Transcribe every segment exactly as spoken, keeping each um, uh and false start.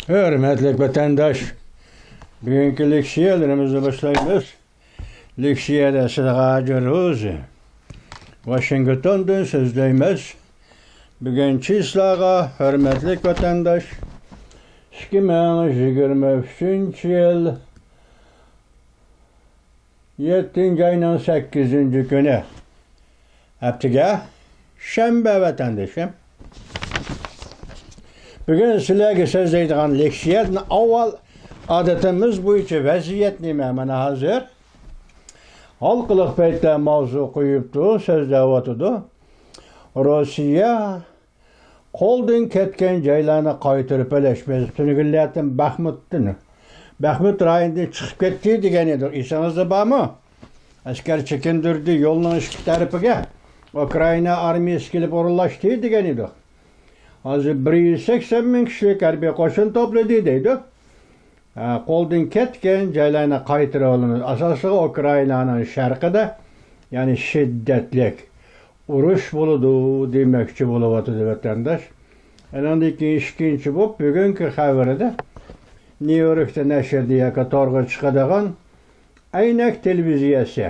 ھۆرمەتلىك ۋەتەنداش، بۈگۈنكى لېكسىيەلىرىمىزنى باشلايمىز. لېكسىيەدە سىلىغا ھاجىر روزى، ۋاشىنگتوندىن سۆزلەيمىز. بۈگۈن چىسلاغا، ھۆرمەتلىك ۋەتەنداش، ئىككى مىڭ يىگىرمە ئۈچىنچى يىل يەتتىنچى ئاينىڭ سەككىزىنچى كۈنى، ھەپتىگە شەنبە، ۋەتەندىشىم. بۈگۈن سىلەرگە سۆزلەيدىغان لېكسىيەدىن ئاۋۋال ئادىتىمىز بويىچە ۋەزىيەت نېمە؟ مانا ھازىر ھالقىلىق پەيتتە ماۋزۇ قويۇپتۇ، سۆزلەۋاتىدۇ. روسىيە قولدىن كەتكەن جايلارنى قايتۇرۇپ ئېلىش. بىز تۈنۈگۈنلەردىن بەخمۇتتىن، بەخمۇت رايونىدىن چىقىپ كەتتى دېگەن ئىدۇق. ئېسىڭىزدە بارمۇ؟ ئەسكەر چېكىندۈردى يولنىڭ ئىككى تەرىپىگە. ئۇكرائىنا ئارمىيىسى كېلىپ ئورۇنلاشتى دېگەن ئىدۇق. ھازىر بىر يۈز سەكسەن مىڭ كىشىلىك ھەربىي قوشۇن توپلىدى دەيدۇ. ھە، قولدىن كەتكەن جايلارنى قايتۇرۇۋالىمىز. ئاساسلىقى ئۇكرائىنانىڭ شەرقىدە، يەنى شىددەتلىك ئۇرۇش بولىدۇ دېمەكچى بولۇۋاتىدۇ ۋەتەنداش. ئانىڭدىن كېيىن ئىككىنچى بولۇپ، بۈگۈنكى خەۋىرىدە نيۇ يوركتا نەشردە ياكى تورغا چىقىدىغان ئەينەك تېلېۋىزىيەسى.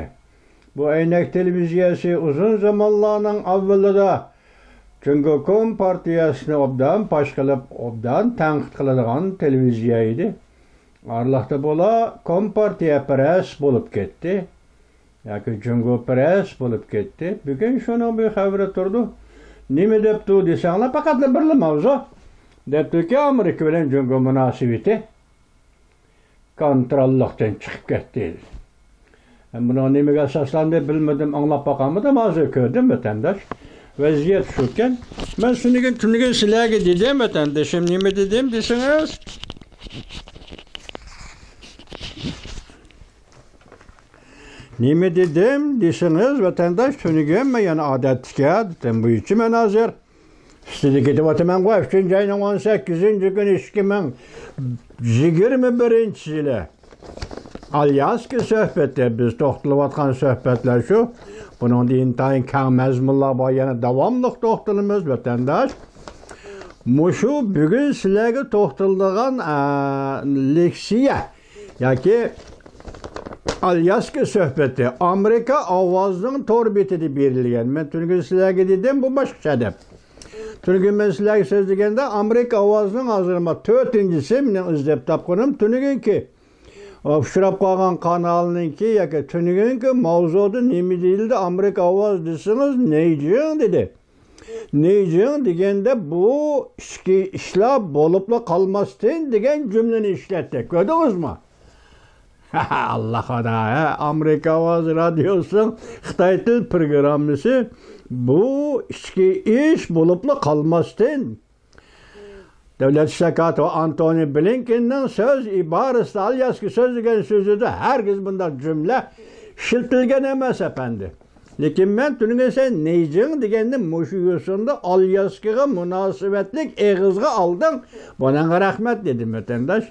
بۇ ئەينەك تېلېۋىزىيەسى ئۇزۇن زامانلارنىڭ ئاۋۋىلىدا جۇڭگو كومپارتىيەسىنى ئوبدان پاش قىلىپ، ئوبدان تەنقىد قىلىدىغان تېلېۋىزىيە ئىدى. ئارىلىقتا بۇلار كومپارتىيەپەرەس بولۇپ كەتتى. ياكى جۇڭگوپەرەس بولۇپ كەتتى. بۈگۈن شۇنىڭ بىر خەۋىرى تۇرىدۇ. نېمە دەپتۇ دېسەڭلار، پەقەتلا بىرلا ماۋزۇ. دەپتۇكى، ئامېرىكا بىلەن جۇڭگو مۇناسىۋىتى كونتروللۇقتىن چىقىپ كەتتى. مەن بۇنىڭ نېمىگە ئاساسلاندى بىلمىدىم، ئاڭلاپ باقالمىدىم، ھازىر كۆردۈم، ۋەتەنداش. ۋەزىيەت شۇكەن. مەن شۇنىڭ تۈنۈگۈن سىلەرگە دېدىم، ۋەتەندىشىم، نېمە دېدىم دېسىڭىز؟ نېمە دېدىم دېسىڭىز، ۋەتەنداش، تۈنۈگۈن مەن يەنە ئادەتتىكى ئادىتىم بويىچە مەن ھازىر ئۈستىدە كېتىۋاتىمەنغۇ، ئۈچىنچى ئاينىڭ ئون سەككىزىنچى كۈنى، ئىككى مىڭ يىگىرمە بىرىنچى يىلى. ئالياسكا سۆھبىتى، بىز توختىلىۋاتقان سۆھبەتلەر شۇ. بۇنىڭدا ئىنتايىن كەڭ مەزمۇنلار بار، يەنە داۋاملىق توختىلىمىز، ۋەتەنداش. مۇشۇ بۈگۈن سىلەرگە توختىلىدىغان، ئە، لېكسىيە ياكى ئالياسكا سۆھبىتى ئامېرىكا ئاۋازىنىڭ تور بېتىدە بېرىلگەن. مەن تۈنۈگۈن سىلەرگە دېدىم، بۇ باشقىچە دەپ. تۈنۈگۈن مەن سىلەرگە سۆزلىگەندە، ئامېرىكا ئاۋازىنىڭ ھازىر مانا تۆتىنچىسى، مېنىڭ ئىزدەپ تاپقىنىم تۈنۈگۈنكى ئۇچراپ قالغان قانالنىڭكى ياكى تۈنۈگۈنكى ماۋزۇدا نېمە دېيىلدى؟ ئامېرىكا ئاۋازى دېسىڭىز، نېيجىڭ دېدى. نېيجىڭ دېگەندە بۇ ئىچكى ئىشلار بولۇپلا قالماستىن دېگەن جۈملىنى ئىشلەتتى. كۆردىڭىزمۇ؟ ئاللا خۇدا، ھە، ئامېرىكا ئاۋازى رادىيوسىنىڭ خىتاي تىل پروگراممىسى بۇ ئىچكى ئىش بولۇپلا قالماستىن، دۆلەت ئىشلار كاتىپى ئانتونى بلىنكېننىڭ سۆز ئىبارىسىدە، ئالياسكا سۆزلىگەن سۆزىدە ھەرگىز بۇنداق جۈملە ئىشلىتىلگەن ئەمەس، ئەپەندى. لېكىن مەن تۈنۈگۈن سەن نېيجىڭ دېگەننى مۇشۇ يوسۇندا ئالياسكىغا مۇناسىۋەتلىك ئېغىزغا ئالدىڭ، بۇنىڭغا رەھمەت، دېدىم، ۋەتەنداش.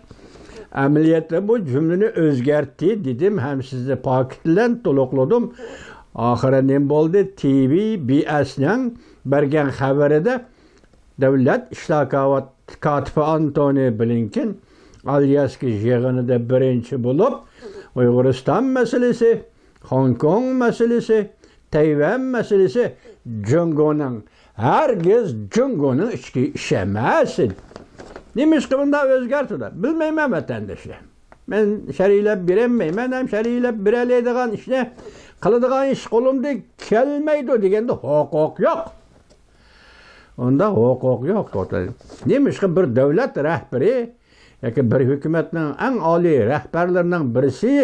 ئەمەلىيەتتە بۇ جۈملىنى ئۆزگەرتتى، دېدىم ھەم سىزنى پاكىت بىلەن تولۇقلىدىم. ئاخىرى نېمە بولدى؟ تى ۋى بى ئەسنىڭ بەرگەن خەۋىرىدە دۆلەت ئىشلار كاۋات-، كاتىپى ئانتونى بلىنكېن ئالياسكا يىغىنىدا بىرىنچى بولۇپ، ئۇيغۇرىستان مەسىلىسى، خوڭكوڭ مەسىلىسى، تەيۋەن مەسىلىسى جۇڭگونىڭ، ھەرگىز جۇڭگونىڭ ئىچكى ئىشى ئەمەس. نېمىشقا بۇنداق ئۆزگەرتىدۇ؟ بىلمەيمەن، ۋەتەنداشلار. مەن شەرھلەپ بېرەلمەيمەن ھەم شەرھلەپ بېرەلەيدىغان ئىشنى، قىلىدىغان ئىش قولۇمدىن كەلمەيدۇ دېگەندە ھوقۇق يوق. ئۇنداق ھوقۇق يوق. نېمىشقا بىر دۆلەت رەھبىرى ياكى بىر ھۆكۈمەتنىڭ ئەڭ ئالىي رەھبەرلىرىنىڭ بىرسى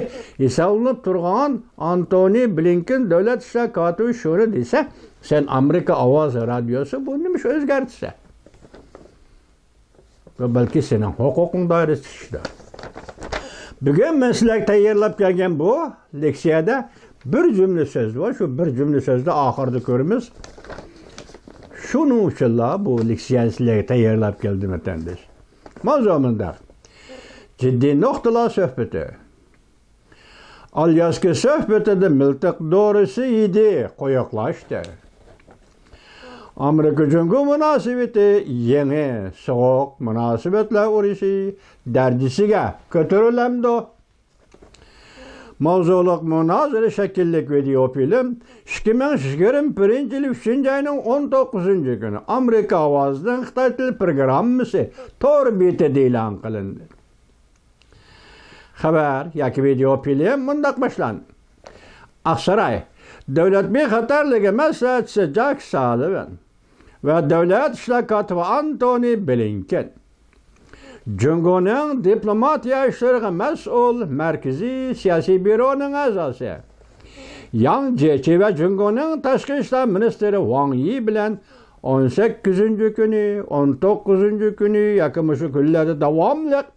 ھېسابلىنىپ تۇرغان ئانتونى بلىنكېن دۆلەت ئىشلار كاتىپى شۇنى دېسە، سەن ئامېرىكا ئاۋازى رادىيوسى بۇ نېمە ئىش ئۆزگەرتسە؟ بۇ بەلكى سېنىڭ ھوقۇقۇڭ دائىرىسىدە ئىشلار. بۈگۈن مەن سىلەرگە تەييارلاپ كەلگەن بۇ لېكسىيەدە بىر جۈملە سۆز بار. شۇ بىر جۈملە سۆزنى ئاخىرىدا كۆرىمىز. شۇنىڭ ئۈچۈنلا بۇ لېكسىيەنى سىلەرگە تەييارلاپ كەلدىم، ۋەتەنداش. ماۋزۇ مۇنداق. جىددىي نۇقتىلار سۆھبىتى. ئالياسكا سۆھبىتىدە مىلتىق دورىسى يېدى، قويۇقلاشتى. ئامېرىكا جۇڭگو مۇناسىۋىتى يېڭى سوغۇق مۇناسىۋەتلەر ئۇرۇشى دەرىجىسىگە كۆتۈرۈلەمدۇ؟ ماۋزۇلۇق مۇنازىرە شەكىللىك ۋىدېئو فىلىم ئىككى مىڭ يىگىرمە بىرىنچى يىل ئۈچىنچى ئاينىڭ ئون توققۇزىنچى كۈنى ئامېرىكا ئاۋازىنىڭ خىتاي تىل پروگراممىسى تور بېتىدە ئېلان قىلىندى. خەۋەر ياكى ۋىدېئو فىلىم مۇنداق باشلاندى. ئاقساراي، دۆلەت بىخەتەرلىكى مەسلىھەتچىسى جاك سالىۋان ۋە دۆلەت ئىشلار كاتىپى ئانتونى بلىنكېن، جۇڭگونىڭ دىپلوماتىيە ئىشلىرىغا مەسئۇل مەركىزىي سىياسىي بيۇرونىڭ ئەزاسى ياڭ جيېچى ۋە جۇڭگونىڭ تاشقى ئىشلار مىنىستىرى ۋاڭ يى بىلەن ئون سەككىزىنچى كۈنى، ئون توققۇزىنچى كۈنى ياكى مۇشۇ كۈنلەردە داۋاملىق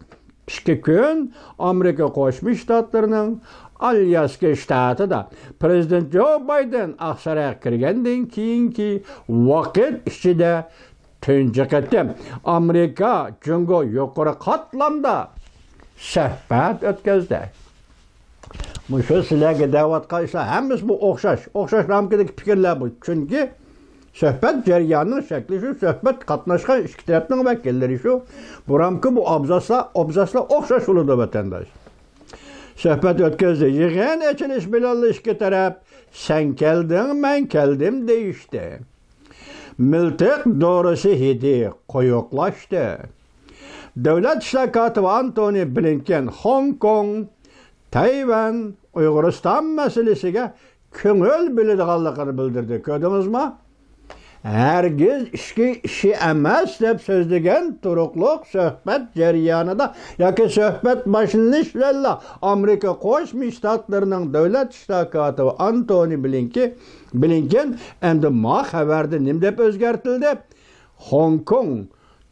ئىككى كۈن ئامېرىكا قوشما شتاتلىرىنىڭ ئالياسكا شتاتىدا پرېزىدېنت جو بايدېن ئاقسارايغا كىرگەندىن كېيىنكى ۋاقىت ئىچىدە تۇنجى قېتىم ئامېرىكا جۇڭگو يۇقىرى قاتلامدا سۆھبەت ئۆتكۈزدى. مۇشۇ سىلەرگە دەۋاتقان ئىشلار ھەممىسى بۇ ئوخشاش، ئوخشاش رامكىدىكى پىكىرلەر بۇ. چۈنكى سۆھبەت جەريانىنىڭ شەكلى شۇ، سۆھبەت قاتناشقان ئىككى تەرەپنىڭ ۋەكىللىرى شۇ. بۇ رامكا، بۇ ئابزاسلار، ئابزاسلار ئوخشاش بولىدۇ، ۋەتەنداش. سۆھبەت ئۆتكۈزدى. يىغىن ئېچىلىش بىلەنلا ئىككى تەرەپ «سەن كەلدىڭ، مەن كەلدىم» دېيىشتى. مىلتىق دورىسى ھىدى قويۇقلاشتى. دۆلەت ئىشلار كاتىپى ئانتونى بلىنكېن خوڭكوڭ، تەيۋەن، ئۇيغۇرىستان مەسىلىسىگە كۆڭۈل بۆلىدىغانلىقىنى بىلدۈردى. كۆردىڭىزمۇ؟ ھەرگىز ئىچكى ئىشى ئەمەس دەپ سۆزلىگەن تۇرۇقلۇق سۆھبەت جەريانىدا ياكى سۆھبەت باشلىنىش بىلەنلا ئامېرىكا قوشما شتاتلىرىنىڭ دۆلەت ئىشلار كاتىپى ئانتونى بلىنكى-، بلىنكېن ئەمدى ما خەۋەردە نېمە دەپ ئۆزگەرتىلدى؟ خوڭكوڭ،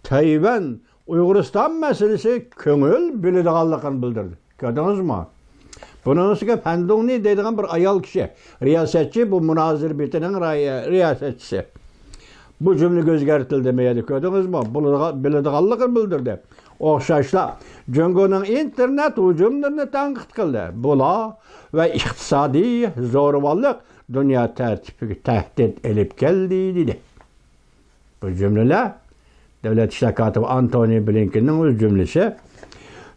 تەيۋەن، ئۇيغۇرىستان مەسىلىسى كۆڭۈل بۆلىدىغانلىقىنى بىلدۈردى. كۆردىڭىزمۇ؟ بۇنىڭ ئۈستىگە فەن دۇڭنى دەيدىغان بىر ئايال كىشى، رىياسەتچى، بۇ مۇنازىرە بېتىنىڭ رايە-، رىياسەتچىسى. بۇ جۈملىگە ئۆزگەرتىلدى مۇ يەردە، كۆردىڭىزمۇ؟ بۇلىدىغا-، بىلىدىغانلىقىنى بىلدۈردى. ئوخشاشلا، جۇڭگونىڭ ئىنتېرنېت ھۇجۇملىرىنى تەنقىد قىلدى. بۇلار ۋە ئىقتىسادىي زورىۋانلىق دۇنيا تەرتىپىگە تەھدىت ئېلىپ كەلدى، دېدى. بۇ جۈملىلەر دۆلەت ئىشلار كاتىپى ئانتونى بلىنكېننىڭ ئۆز جۈملىسى.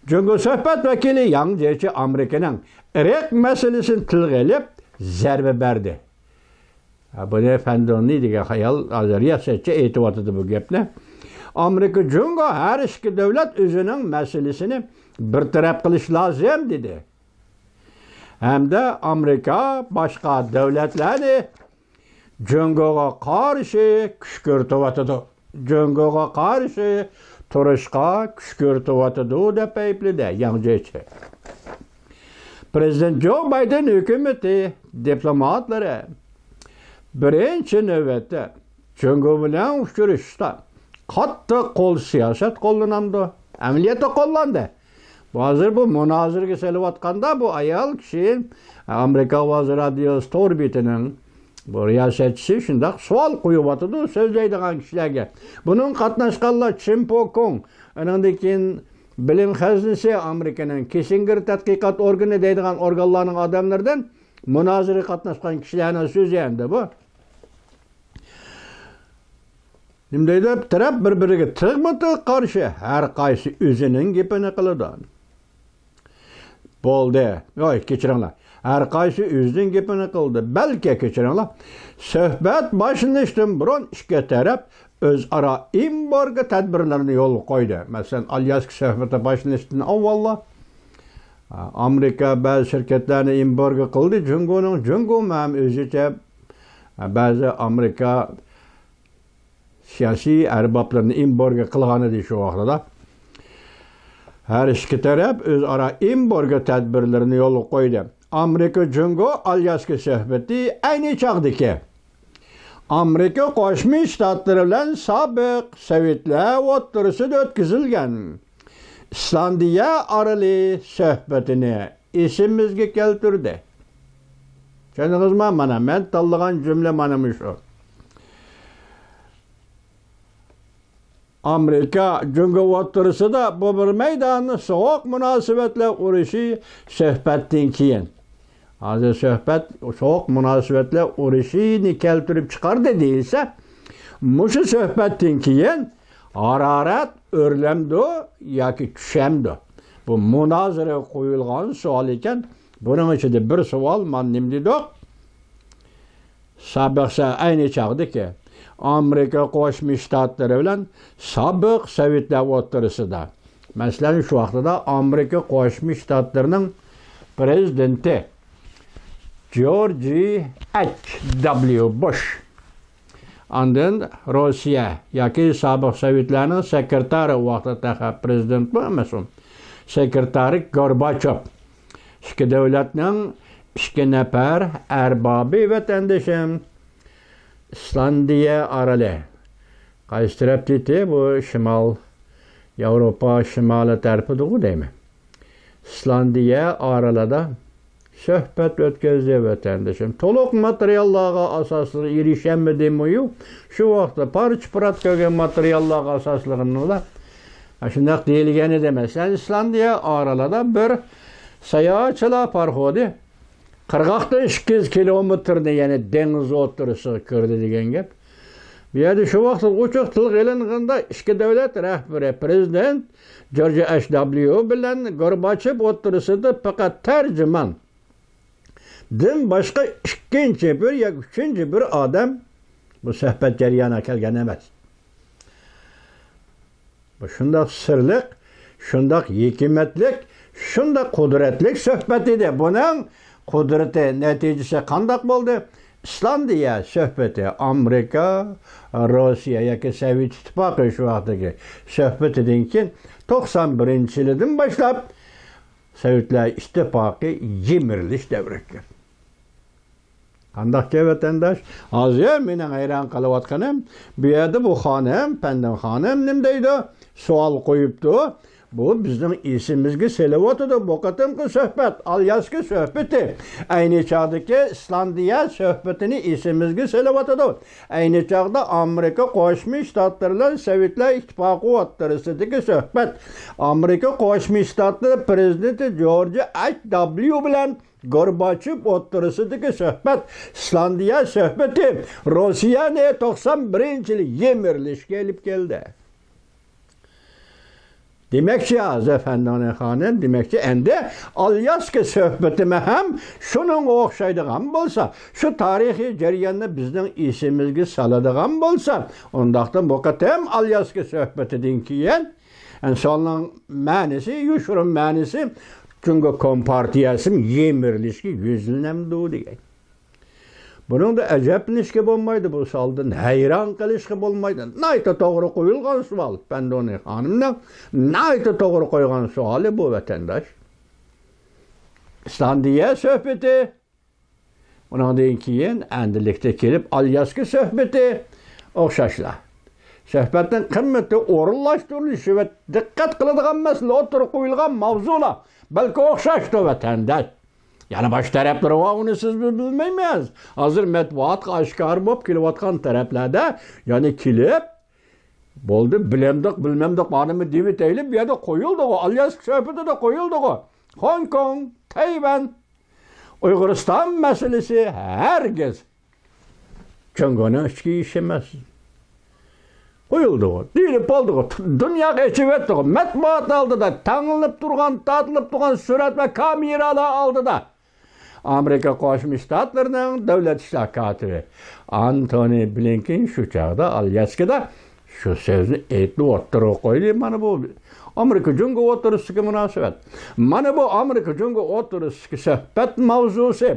جۇڭگو سۆھبەت ۋەكىلى ياڭ جيېچى ئامېرىكىنىڭ ئىراق مەسىلىسىنى تىلغا ئېلىپ، زەربە بەردى. ھە، بۇنى فەن دۇڭنى دېگەن ئايال ھازىر رىياسەتچى ئېيتىۋاتىدۇ بۇ گەپنى. ئامېرىكا جۇڭگو ھەر ئىككى دۆلەت ئۆزىنىڭ مەسىلىسىنى بىر تەرەپ قىلىش لازىم، دېدى. ھەمدە ئامېرىكا باشقا دۆلەتلەرنى جۇڭگوغا قارشى كۈشكۈرتۈۋاتىدۇ. جۇڭگوغا قارشى تۇرۇشقا كۈشكۈرتۈۋاتىدۇ، دەپ ئەيىبلىدى ياڭ جيېچى. پرېزىدېنت جو بايدېن ھۆكۈمىتى دىپلوماتلىرى بىرىنچى نۆۋەتتە جۇڭگو بىلەن ئۇچرىشىشتا قاتتىق قول سىياسەت قوللىنامدۇ؟ ئەمەلىيەتتە قوللاندى. بۇ ھازىر بۇ مۇنازىرىگە سېلىۋاتقاندا، بۇ ئايال كىشى، ئامېرىكا ئاۋازى رادىيوسى تور بېتىنىڭ بۇ رىياسەتچىسى شۇنداق سوئال قويۇۋاتىدۇ سۆزلەيدىغان كىشىلەرگە. بۇنىڭ قاتناشقانلار چىن پوكۇڭ، ئانىڭدىن كېيىن بىلىم خەزنىسى، ئامېرىكىنىڭ كىسسىنگېر تەتقىقات ئورگىنى دەيدىغان ئورگانلارنىڭ ئادەملىرىدىن مۇنازىرىگە قاتناشقان كىشىلەرنىڭ سۆزى ئەمدى بۇ. نېمە دەيدۇ؟ تەرەپ بىر-بىرىگە تىغمۇ تىغ قارشى، ھەر قايسى ئۆزىنىڭ گېپىنى قىلىدۇ. بولدى. ۋاي، كەچۈرۈڭلار. ھەر قايسى ئۆزىنىڭ گېپىنى قىلدى. بەلكى، كەچۈرۈڭلار، سۆھبەت باشلىنىشتىن بۇرۇن ئىككى تەرەپ ئۆزئارا ئېمبارگو تەدبىرلىرىنى يولغا قويدى. مەسىلەن، ئالياسكا سۆھبىتى باشلىنىشتىن ئاۋۋاللا، ئامېرىكا بەزى شىركەتلەرنى ئېمبارگو قىلدى. جۇڭگونىڭ، جۇڭگو ھەم ئۆزىچە بەزى ئامېرىكا سىياسىي ئەربابلىرىنى ئېمبارگو قىلغان ئىدى شۇ ۋاقتىدا. ھەر ئىككى تەرەپ ئۆزئارا ئېمبارگو تەدبىرلىرىنى يولغا قويدى. ئامېرىكا جۇڭگو ئالياسكا سۆھبىتى ئەينى چاغدىكى ئامېرىكا قوشما شتاتلىرى بىلەن سابىق سوۋېتلار ئوتتۇرىسىدا ئۆتكۈزۈلگەن ئىسلاندىيە ئارىلى سۆھبىتىنى ئېسىمىزگە كەلتۈردى. چۈشەندىڭىزمۇ؟ مانا مەن تاللىغان جۈملە مانا مۇشۇ. ئامېرىكا جۇڭگو ئوتتۇرىسىدا بۇ بىر مەيدان سوغۇق مۇناسىۋەتلەر ئۇرۇشى سۆھبەتتىن كېيىن. ھازىر سۆھبەت سوغۇق مۇناسىۋەتلەر ئۇرۇشىنى كەلتۈرۈپ چىقاردى دېيىلسە، مۇشۇ سۆھبەتتىن كېيىن ھارارەت ئۆرلەمدۇ ياكى چۈشەمدۇ؟ بۇ مۇنازىرە قويۇلغان سوئال ئىكەن. بۇنىڭ ئىچىدە بىر سوئال، مانا نېمە دېدۇق؟ سابىق سە-، ئەينى چاغدىكى ئامېرىكا قوشما شتاتلىرى بىلەن سابىق سوۋېتلار ئوتتۇرىسىدا، مەسىلەن، شۇ ۋاقتىدا ئامېرىكا قوشما شتاتلىرىنىڭ پرېزىدېنتى جورج ئېچ دابليۇ بۇش، ئاندىن روسىيە ياكى سابىق سوۋېتلارنىڭ سېكرېتارى، ئۇ ۋاقىتتا تېخى پرېزىدېنتمۇ ئەمەس ئۇ، سېكرېتارى گورباچوف، ئىككى دۆلەتنىڭ ئىككى نەپەر ئەربابى، ۋەتەندىشىم، ئىسلاندىيە ئارىلى. قايسى تەرەپتە ئىدى؟ بۇ شىمال، ياۋروپا شىمالى تەرىپىدىغۇ دەيمەن. ئىسلاندىيە ئارىلىدا سۆھبەت ئۆتكۈزدى، ۋەتەندىشىم. تولۇق ماتېرىياللارغا ئاساسلىق ئېرىشەلمىدىمۇ؟ شۇ ۋاقىتتا پارچە-پۇرات كۆرگەن ماتېرىياللارغا ئاساسلىغىنىلا شۇنداق دېيىلگەن ئىدى. مەسىلەن، ئىسلاندىيە ئارىلىدا بىر ساياھەتچىلەر پاراخوتى قىرغاقتىن ئىككى يۈز كىلومېتىرنى، يەنى دېڭىز ئوتتۇرىسىغا كىردى دېگەن گەپ. بۇ يەردە شۇ ۋاقىتتا ئوچۇق تىلغا ئېلىنغاندا، ئىككى دۆلەت رەھبىرى، پرېزىدېنت جورج ئېچ دابليۇ بىلەن گورباچېف ئوتتۇرىسىدا پەقەت تەرجىماندىن باشقا ئىككىنچى بىر ياكى ئۈچىنچى بىر ئادەم بۇ سۆھبەت جەريانىغا كەلگەن ئەمەس. بۇ شۇنداق سىرلىق، شۇنداق ھېكمەتلىك، شۇنداق قۇدرەتلىك سۆھبەت ئىدى. بۇنىڭ قۇدرىتى، نەتىجىسى قانداق بولدى؟ ئىسلاندىيە سۆھبىتى ئامېرىكا، روسىيە ياكى سوۋېت ئىتتىپاقى شۇ ۋاقىتتىكى سۆھبىتىدىن كېيىن توقسان بىرىنچى يىلىدىن باشلاپ سوۋېتلار ئىتتىپاقى يىمىرىلىش دەۋرىگە كىردى. قانداقكەن ۋەتەنداش؟ ھازىر مېنىڭ ھەيران قېلىۋاتقىنىم، بۇ يەردە بۇ خانىم، پەندىم خانىم نېمە دەيدۇ؟ سوئال قويۇپتۇ. بۇ بىزنىڭ ئېسىمىزگە سېلىۋاتىدۇ. بۇ قېتىمقى سۆھبەت، ئالياسكا سۆھبىتى. ئەينى چاغدىكى ئىسلاندىيە سۆھبىتىنى ئېسىمىزگە سېلىۋاتىدۇ. ئەينى چاغدا ئامېرىكا قوشما شتاتلىرى بىلەن سوۋېتلار ئىتتىپاقى ئوتتۇرىسىدىكى سۆھبەت. ئامېرىكا قوشما شتاتلىرى پرېزىدېنتى جورج ئېچ دابليۇ بىلەن گورباچېف ئوتتۇرىسىدىكى سۆھبەت، ئىسلاندىيە سۆھبىتى روسىيەنى توقسان بىرىنچى يىلى يىمىرىلىشكە ئېلىپ كەلدى. دېمەكچى، ھازىر ئەپەندىنى خانىم، دېمەكچى، ئەمدى ئالياسكا سۆھبىتىمۇ ھەم شۇنىڭغا ئوخشايدىغان بولسا، شۇ تارىخىي جەرياننى بىزنىڭ ئېسىمىزگە سالىدىغان بولسا، ئۇنداقتا بۇ قېتىم ئالياسكا سۆھبىتىدىن كېيىن ئەنساننىڭ مەنىسى، يوشۇرۇن مەنىسى، جۇڭگو كومپارتىيەسىمۇ يىمىرىلىشكە يۈزلىنەمدۇ دېگەن. بۇنىڭدا ئەجەبلىنىشكە بولمايدۇ، بۇ سوئالدىن ھەيران قېلىشقا بولمايدۇ. ناھايىتى توغرا قويۇلغان سوئال، پەندونى خانىمنىڭ ناھايىتى توغرا قويغان سوئالى بۇ، ۋەتەنداش. ئىسلاندىيە سۆھبىتى، ئۇنىڭدىن كېيىن ئەمدىلىكتە كېلىپ ئالياسكا سۆھبىتى ئوخشاشلا. سۆھبەتنىڭ قىممىتى، ئورۇنلاشتۇرۇلۇشى ۋە دىققەت قىلىدىغان مەسىلە، ئوتتۇرىغا قويۇلغان ماۋزۇلار بەلكى ئوخشاشتۇ، ۋەتەنداش. يەنە باشقا تەرەپلىرى بار، ئۇنى سىز بىز بىلمەيمىز. ھازىر مەتبۇئاتقا ئاشكارا بولۇپ كېلىۋاتقان تەرەپلەردە، يەنى كېلىپ، بولدى، بىلەمدۇق، بىلمەمدۇق، مانىمۇ دېۋىتەيلى، بۇ يەردە قويۇلدىغۇ، ئالياسكا سۆھبىتىدە قويۇلدىغۇ. خوڭكوڭ، تەيۋەن، ئۇيغۇرىستان مەسىلىسى ھەرگىز جۇڭگونىڭ ئىچكى ئىشى ئەمەس. قويۇلدىغۇ، دېيىلىپ بولدىغۇ، دۇنياغا ئېچىۋەتتىغۇ، مەتبۇئات ئالدىدا تەڭلىنىپ تۇرغان، تارتىلىپ تۇرغان سۈرەت ۋە كامېرالار ئالدىدا ئامېرىكا قوشما شتاتلىرىنىڭ دۆلەت ئىشلار كاتىپى ئانتونى بلىنكېن شۇ چاغدا ئالياسكىدا شۇ سۆزنى ئېيتىپ ئوتتۇرىغا قويدى. مانا بۇ ئامېرىكا جۇڭگو ئوتتۇرىسىدىكى مۇناسىۋەت. مانا بۇ ئامېرىكا جۇڭگو ئوتتۇرىسىدىكى سۆھبەت ماۋزۇسى.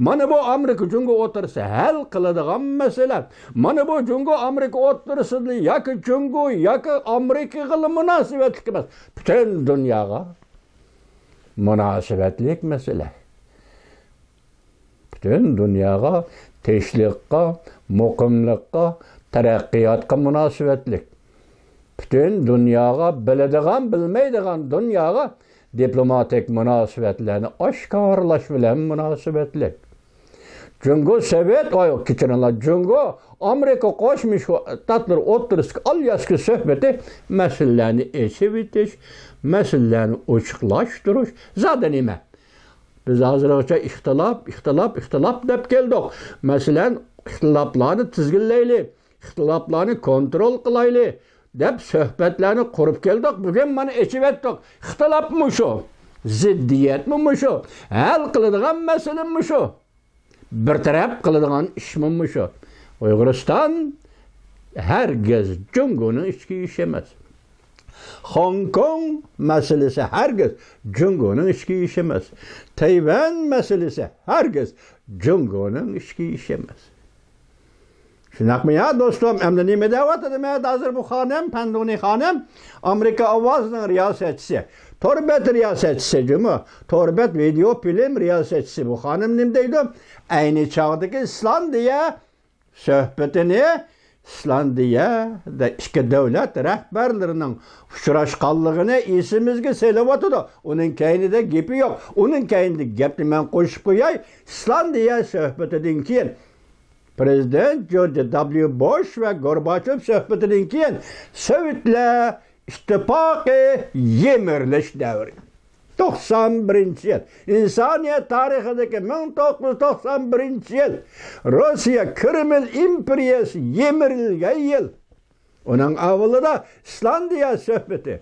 مانا بۇ ئامېرىكا جۇڭگو ئوتتۇرىسى ھەل قىلىدىغان مەسىلە. مانا بۇ جۇڭگو ئامېرىكا ئوتتۇرىسىدا ياكى جۇڭگو ياكى ئامېرىكىغىلا مۇناسىۋەتلىك ئەمەس. پۈتۈن دۇنياغا مۇناسىۋەتلىك مەسىلە. پۈتۈن دۇنياغا تىنچلىققا، مۇقىملىققا، تەرەققىياتقا مۇناسىۋەتلىك. پۈتۈن دۇنياغا، بىلىدىغان، بىلمەيدىغان دۇنياغا دىپلوماتىك مۇناسىۋەتلەرنى ئاشكارىلاش بىلەن مۇناسىۋەتلىك. جۇڭگو سوۋېت، ئاي، كەچۈرۈڭلار، جۇڭگو ئامېرىكا قوشما شتاتلىرى ئوتتۇرىسىدىكى ئالياسكا سۆھبىتى مەسىلىلەرنى ئېچىۋېتىش، مەسىلىلەرنى ئوچۇقلاشتۇرۇش. زادى نېمە؟ بىز ھازىرغىچە ئىختىلاپ، ئىختىلاپ، ئىختىلاپ دەپ كەلدۇق. مەسىلەن، ئىختىلاپلارنى تىزگىنلەيلى. ئىختىلاپلارنى كونترول قىلايلى دەپ سۆھبەتلەرنى قۇرۇپ كەلدۇق. بۈگۈن مانا ئېچىۋەتتۇق. ئىختىلاپمۇ شۇ، زىددىيەتمۇ مۇشۇ، ھەل قىلىدىغان مەسىلىمۇ شۇ، بىر تەرەپ قىلىدىغان ئىشمۇ مۇشۇ. ئۇيغۇرىستان ھەرگىز جۇڭگونىڭ ئىچكى ئىشى ئەمەس. خوڭكوڭ مەسىلىسى ھەرگىز جۇڭگونىڭ ئىچكى ئىشى ئەمەس. تەيۋەن مەسىلىسى ھەرگىز جۇڭگونىڭ ئىچكى ئىشى ئەمەس. شۇنداقمۇ يا دوستۇم؟ ئەمدى نېمە دەۋاتىدۇ مەن ھازىر بۇ خانىم، پەندۇنى خانىم؟ ئامېرىكا ئاۋازىنىڭ رىياسەتچىسى، تور بەت رىياسەتچىسى جۇمۇ، تور بەت ۋىدېئو فىلىم رىياسەتچىسى بۇ خانىم نېمە دەيدۇ؟ ئەينى چاغدىكى ئىسلاندىيە سۆھبىتىنى ئىسلاندىيەدە ئىككى دۆلەت رەھبەرلىرىنىڭ ئۇچراشقانلىقىنى ئېسىمىزگە سېلىۋاتىدۇ. ئۇنىڭ كەينىدە گېپى يوق. ئۇنىڭ كەينىدىكى گەپنى مەن قوشۇپ قوياي. ئىسلاندىيە سۆھبىتىدىن كېيىن پرېزىدېنت جورج دابليۇ بوش ۋە گورباچوف سۆھبىتىدىن كېيىن سوۋېتلەر ئىتتىپاقى يىمىرىلىش دەۋرى. توقسان بىرىنچى يىل. ئىنسانىيەت تارىخىدىكى مىڭ توققۇز يۈز توقسان بىرىنچى يىل. روسىيە كرېمل ئىمپېرىيەسى يىمىرىلگەن يىل. ئۇنىڭ ئاۋۋىلىدا ئىسلاندىيە سۆھبىتى.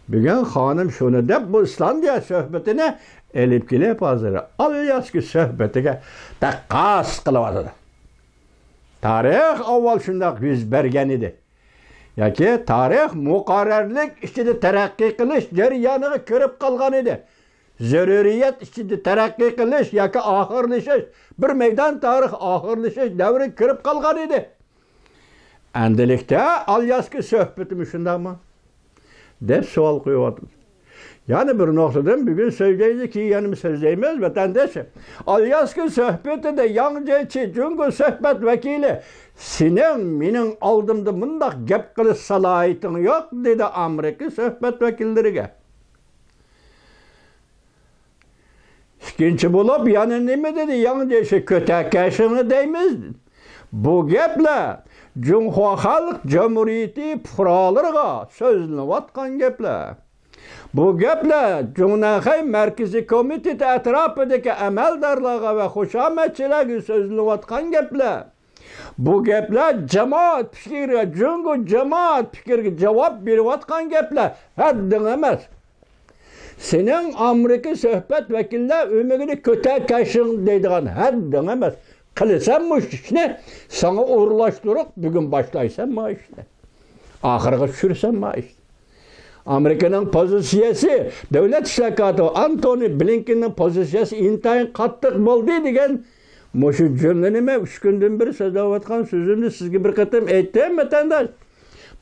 بۈگۈن خانىم شۇنى دەپ، بۇ ئىسلاندىيە سۆھبىتىنى ئېلىپ كېلىپ، ھازىر ئالياسكا سۆھبىتىگە تەققاس قىلىۋاتىدۇ. تارىخ ئاۋۋال شۇنداق يۈز بەرگەن ئىدى. ياكى تارىخ مۇقەررەرلىك ئىچىدە تەرەققىي قىلىش جەريانىغا كىرىپ قالغان ئىدى. زۆرۈرىيەت ئىچىدە تەرەققىي قىلىش ياكى ئاخىرلىشىش، بىر مەيدان تارىخ ئاخىرلىشىش دەۋرىگە كىرىپ قالغان ئىدى. ئەمدىلىكتە ئالياسكا سۆھبىتىمۇ شۇنداقمۇ؟ دەپ سوئال قويۇۋاتىمىز. يەنە بىر نۇقتىدىن بۈگۈن سۆزلەيلى، كېيىن يەنە سۆزلەيمىز، ۋەتەنداش. ئالياسكا سۆھبىتىدە ياڭ جيېچى جۇڭگو سۆھبەت ۋەكىلى، سېنىڭ مېنىڭ ئالدىمدا مۇنداق گەپ قىلىش سالاھىيىتىڭ يوق، دېدى ئامېرىكا سۆھبەت ۋەكىللىرىگە. ئىككىنچى بولۇپ يەنە نېمە دېدى؟ ياڭ جيېچى، كۆتەكەشىڭنى دەيمىز. بۇ گەپلەر جۇڭخۇا خەلق جۇمھۇرىيىتى پۇقرالىرىغا سۆزلىنىۋاتقان گەپلەر. بۇ گەپلەر جۇڭنەنخەي مەركىزىي كومىتېتى ئەتراپىدىكى ئەمەلدارلارغا ۋە خۇشامەتچىلەرگە سۆزلىنىۋاتقان گەپلەر. بۇ گەپلەر جامائەت پىكرىگە، جۇڭگو جامائەت پىكرىگە جاۋاب بېرىۋاتقان گەپلەر. ھەددىڭ ئەمەس. سېنىڭ ئامېرىكا سۆھبەت ۋەكىللەر ئۆمىكىنى كۆتەكەشىڭ دەيدىغان ھەددىڭ ئەمەس. قىلىسەن مۇشۇ ئىشنى، ساڭا ئورۇنلاشتۇرۇپ بۈگۈن باشلايسەن ما ئىشنى. ئاخىرغا چۈشۈرسەن ما ئىشنى. ئامېرىكىنىڭ پوزىتسىيەسى، دۆلەت ئىشلار كاتىپى ئانتونى بلىنكېننىڭ پوزىتسىيەسى ئىنتايىن قاتتىق بولدى دېگەن مۇشۇ جۈملىنى مەن ئۈچ كۈندىن بېرى سۆزلەۋاتقان سۆزۈمنى سىزگە بىر قېتىم ئېيتتىم، ۋەتەنداش.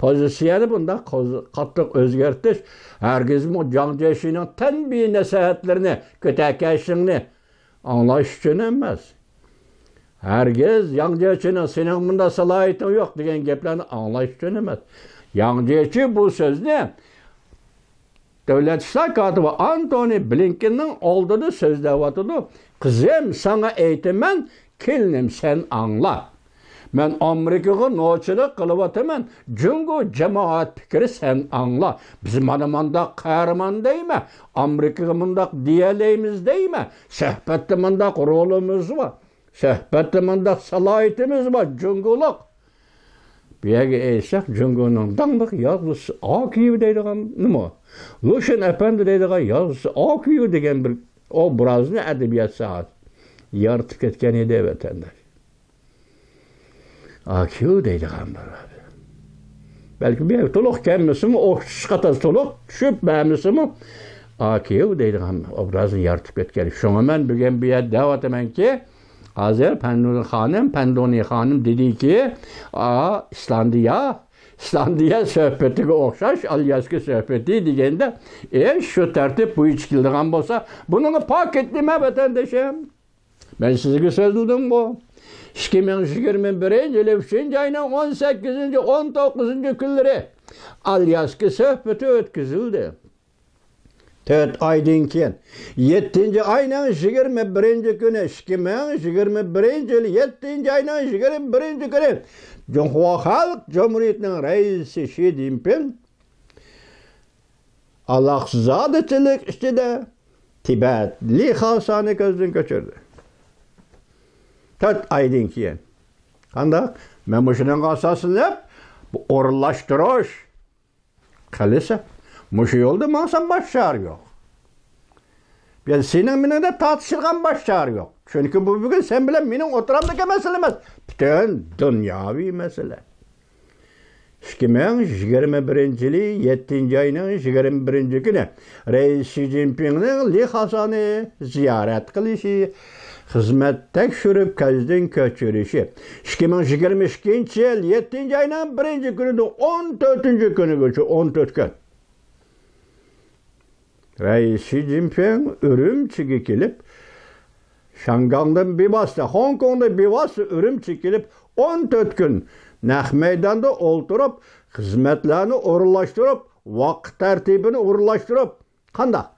پوزىتسىيەنى بۇنداق قوز-، قاتتىق ئۆزگەرتىش ھەرگىزمۇ جاڭ جيېچىنىڭ تەنبىھىي نەسىھەتلىرىنى، كۆتەكەشىڭنى ئاڭلاش ئۈچۈن ئەمەس. ھەرگىز ياڭ جيېچىنىڭ سېنىڭ مۇنداق سالاھىيىتىڭ يوق دېگەن گەپلەرنى ئاڭلاش ئۈچۈن ئەمەس. ياڭ جيېچى بۇ سۆزنى دۆلەت ئىشلار كاتىپى ئانتونى بلىنكېننىڭ ئالدىدا سۆزلەۋاتىدۇ. قىزىم، ساڭا ئېيتىمەن، كېلىنىم، سەن ئاڭلا. مەن ئامېرىكىغا نوچىلىق قىلىۋاتىمەن. جۇڭگو جامائەت پىكرى، سەن ئاڭلا. بىز مانا مانداق قەھرىمان دەيمەن. ئامېرىكىغا مۇنداق دېيەلەيمىز دەيمەن. سۆھبەتتە مانداق رولىمىز بار. سۆھبەتتە مۇنداق سالاھىيىتىمىز بار، جۇڭگولۇق. بۇ يەرگە ئېيتساق، جۇڭگونىڭ داڭلىق يازغۇچىسى ئاكىيۇ دەيدىغان نېمە؟ لۇشۈن ئەپەندى دەيدىغان يازغۇچىسى ئاكىيۇ دېگەن بىر ئوبرازنى ئەدەبىيات ساھەسى يارىتىپ كەتكەن ئىدى، ۋەتەنداش. ئاكىيۇ دەيدىغان بىر. بەلكى بۇ يەرگە تولۇق كەلمىسىمۇ، ئوخشىتىش خاتاسى تولۇق چۈشۈپ بەرمىسىمۇ، ئاكىيۇ دەيدىغان ئوبرازنى يارىتىپ كەتكەن. شۇڭا مەن بۈگۈن بۇ يەردە دەۋاتىمەنكى، ھازىر پەندۇنى خانىم، پەندۇنى خانىم دېدىكى، ئا، ئىسلاندىيە، ئىسلاندىيە سۆھبىتىگە ئوخشاش، ئالياسكا سۆھبىتى دېگەندە، ئى، شۇ تەرتىپ بويىچە كېلىدىغان بولسا، بۇنىڭغا پاكىت نېمە، ۋەتەندىشىم؟ مەن سىزگە سۆزلىدىمغۇ؟ ئىككى مىڭ يىگىرمە بىرىنچى يىلى ئۈچىنچى ئاينىڭ ئون سەككىزىنچى، ئون توققۇزىنچى كۈنلىرى ئالياسكا سۆھبىتى ئۆتكۈزۈلدى. تۆت ئايدىن كېيىن، يەتتىنچى ئاينىڭ يىگىرمە بىرىنچى كۈنى، ئىككى مىڭ يىگىرمە بىرىنچى يىل يەتتىنچى ئاينىڭ يىگىرمە بىرىنچى كۈنى، جۇڭخۇا خەلق جۇمھۇرىيىتىنىڭ رەئىسى شى جىنپىڭ ئالاقزادىچىلىك ئىچىدە تىبەتلىك خالسانى كۆزدىن كەچۈردى. تۆت ئايدىن كېيىن. قانداق؟ مەن مۇشۇنىڭغا ئاساسلىنىپ، بۇ ئورۇنلاشتۇرۇش قىلىسەن. مۇشۇ يولدا ماڭسام، باشقا چارە يوق. يەنى سېنىڭ مېنىڭدە تارتىشىدىغان باشقا چارە يوق. چۈنكى بۇ بۈگۈن سەن بىلەن مېنىڭ ئوتتۇرامدىكى مەسىلە ئەمەس. پۈتۈن دۇنياۋى مەسىلە. ئىككى مىڭ يىگىرمە بىرىنچى يىلى يەتتىنچى ئاينىڭ يىگىرمە بىرىنچى كۈنى رەئىس شى جىنپىڭنىڭ لى خاسانى زىيارەت قىلىشى، خىزمەت تەكشۈرۈپ كۆزدىن كەچۈرۈشى، ئىككى مىڭ يىگىرمە ئىككىنچى يىل يەتتىنچى ئاينىڭ بىرىنچى كۈنىدىن ئون تۆتىنچى كۈنىگىچە، ئون تۆت كۈن. رەئىس شى جىنپىڭ ئۈرۈمچىگە كېلىپ، شاڭگاڭدىن بىۋاسىتە، خوڭكوڭدىن بىۋاسىتە ئۈرۈمچىگە كېلىپ، ئون تۆت كۈن نەق مەيداندا ئولتۇرۇپ، خىزمەتلەرنى ئورۇنلاشتۇرۇپ، ۋاقىت تەرتىپىنى ئورۇنلاشتۇرۇپ، قانداق؟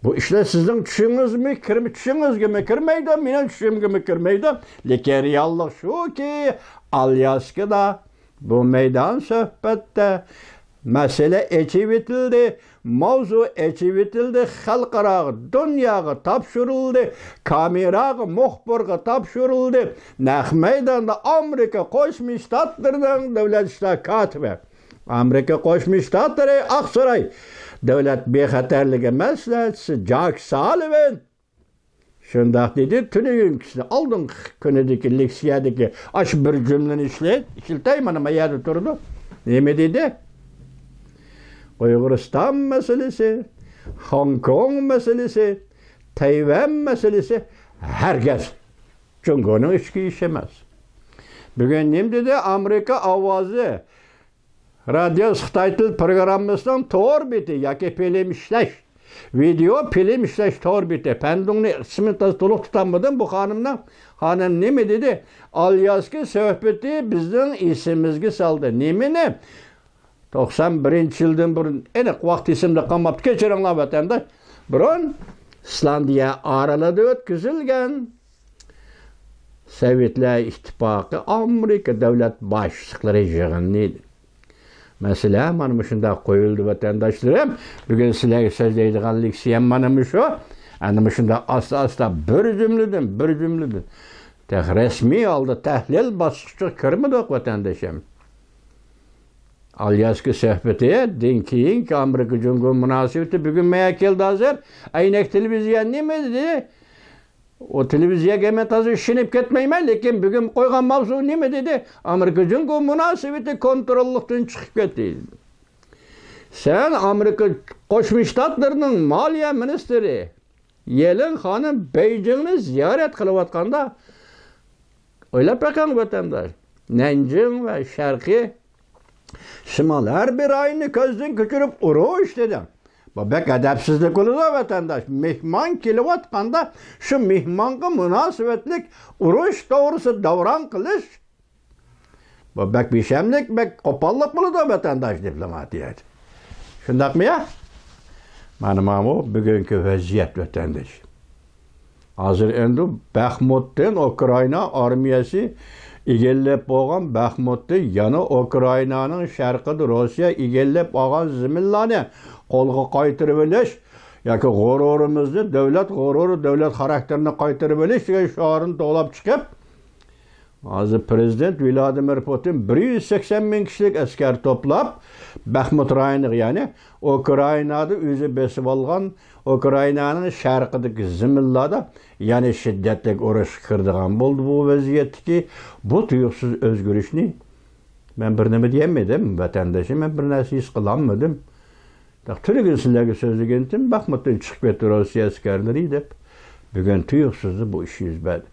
بۇ ئىشلار سىزنىڭ چۈشىڭىزمۇ كىرمە-، چۈشىڭىزگىمۇ كىرمەيدۇ، مېنىڭ چۈشۈمگىمۇ كىرمەيدۇ. لېكىن رېئاللىق شۇكى، ئالياسكىدا بۇ مەيدان سۆھبەتتە مەسىلە ئېچىۋېتىلدى، ماۋزۇ ئېچىۋېتىلدى، خەلقئاراغا، دۇنياغا تاپشۇرۇلدى، كامېراغا، مۇخبىرغا تاپشۇرۇلدى. نەق مەيداندا ئامېرىكا قوشما شتاتلىرىنىڭ دۆلەت ئىشلار كاتىپى، ئامېرىكا قوشما شتاتلىرى ئاقساراي دۆلەت بىخەتەرلىكى مەسلىھەتچىسى جاك سالىۋان شۇنداق دېدى، تۈنۈگۈنكىسىنى، ئالدىنقى كۈنىدىكى لېكسىيەدىكى ئاشۇ بىر جۈملىنى ئىشلە-، ئىشلىتەي، مانا، ما يەردە تۇرىدۇ. نېمە دېدى؟ ئۇيغۇرىستان مەسىلىسى، خوڭكوڭ مەسىلىسى، تەيۋەن مەسىلىسى ھەرگىز جۇڭگونىڭ ئىچكى ئىشى ئەمەس. بۈگۈن نېمە دېدى؟ ئامېرىكا ئاۋازى رادىيوسى خىتاي تىل پروگراممىسىنىڭ تور بېتى ياكى فىلىم ئىشلەش، ۋىدېئو فىلىم ئىشلەش تور بېتى. پەندۇڭنى ئىسمىنى تازا تولۇق تۇتالمىدىم بۇ خانىمنىڭ. خانىم نېمە دېدى؟ ئالياسكا سۆھبىتى بىزنىڭ ئېسىمىزگە سالدى. نېمىنى؟ توقسان بىرىنچى يىلدىن بۇرۇن، ئېنىق ۋاقتى ئېسىمدە قالماپتۇ، كەچۈرۈڭلار ۋەتەنداش. بۇرۇن ئىسلاندىيە ئارىلىدا ئۆتكۈزۈلگەن سوۋېتلار ئىتتىپاقى ئامېرىكا دۆلەت باشلىقلىرى يىغىنى ئىدى. مەسىلە مانا مۇشۇنداق قويۇلدى، ۋەتەنداشلىرىم. بۈگۈن سىلەرگە سۆزلەيدىغان لېكسىيەم مانا مۇشۇ. ئەنە مۇشۇنداق ئاستا-ئاستا بىر جۈملىدىن، بىر جۈملىدىن. تېخى رەسمىي ھالدا تەھلىل باسقۇچىغا كىرمىدۇق، ۋەتەنداشىم. ئالياسكا سۆھبىتىدىن كېيىنكى ئامېرىكا جۇڭگو مۇناسىۋىتى بۈگۈن مايا كەلدى ھازىر. ئەينەك تېلېۋىزىيە نېمە دېدى؟ ئۇ تېلېۋىزىيەگە مەن تازا ئىشىنىپ كەتمەيمەن، لېكىن بۈگۈن قويغان ماۋزۇ نېمە دېدى؟ ئامېرىكا جۇڭگو مۇناسىۋىتى كونتروللۇقتىن چىقىپ كەتتى. سەن ئامېرىكا قوشما شتاتلىرىنىڭ مالىيە مىنىستىرى يېلېن خانىم بېيجىڭنى زىيارەت قىلىۋاتقاندا، ئويلاپ بېقىڭ، ۋەتەنداش، نەنجىڭ ۋە شەرقىي شىمال ھەربىي رايوننى كۆزدىن كەچۈرۈپ ئۇرۇش دېدىڭ. بۇ بەك ئەدەپسىزلىك بولىدۇ، ۋەتەنداش. مېھمان كېلىۋاتقاندا شۇ مېھمانغا مۇناسىۋەتلىك ئۇرۇش توغرىسىدا داۋراڭ قىلىش، بۇ بەك بىشەملىك، بەك قوپاللىق بولىدۇ، ۋەتەنداش، دىپلوماتىيەدە. شۇنداقمۇ يا؟ مانا، مانا بۇ بۈگۈنكى ۋەزىيەت، ۋەتەنداش. ھازىر ئەمدى بەخمۇتتىن ئۇكرائىنا ئارمىيەسى ئىگىلەپ بولغان بەخمۇتتىن يەنە ئۇكرائىنانىڭ شەرقىدە روسىيە ئىگىلەپ ئالغان زېمىنلارنى قولغا قايتۇرۇۋېلىش ياكى غۇرۇرىمىزنى، دۆلەت غۇرۇرى، دۆلەت خاراكتېرىنى قايتۇرۇۋېلىش دېگەن شوئارنى توۋلاپ چىقىپ، ھازىر پىرېزىدېنت ۋلادىمىر پۇتىن بىر يۈز سەكسەن مىڭ كىشىلىك ئەسكەر توپلاپ، بەخمۇت رايونىغا، يەنى ئۇكرائىنادا ئۆزى بېسىۋالغان ئۇكرائىنانىڭ شەرقىدىكى زېمىنلاردا يەنە شىددەتلىك ئۇرۇشقا كىرىدىغان بولدى. بۇ ۋەزىيەتتىكى بۇ تۇيۇقسىز ئۆزگىرىشنى مەن بىر نېمە دېيەلمىدىم، ۋەتەندىشىم، مەن بىر نەرسە ھېس قىلالمىدىم. تۈنۈگۈن سىلەرگە سۆزلىگەنتىم، بەخمۇتتىن چىقىپ كەتتى روسىيە ئەسكەرلىرى دەپ. بۈگۈن تۇيۇقسىزلا بۇ ئىش يۈز بەردى.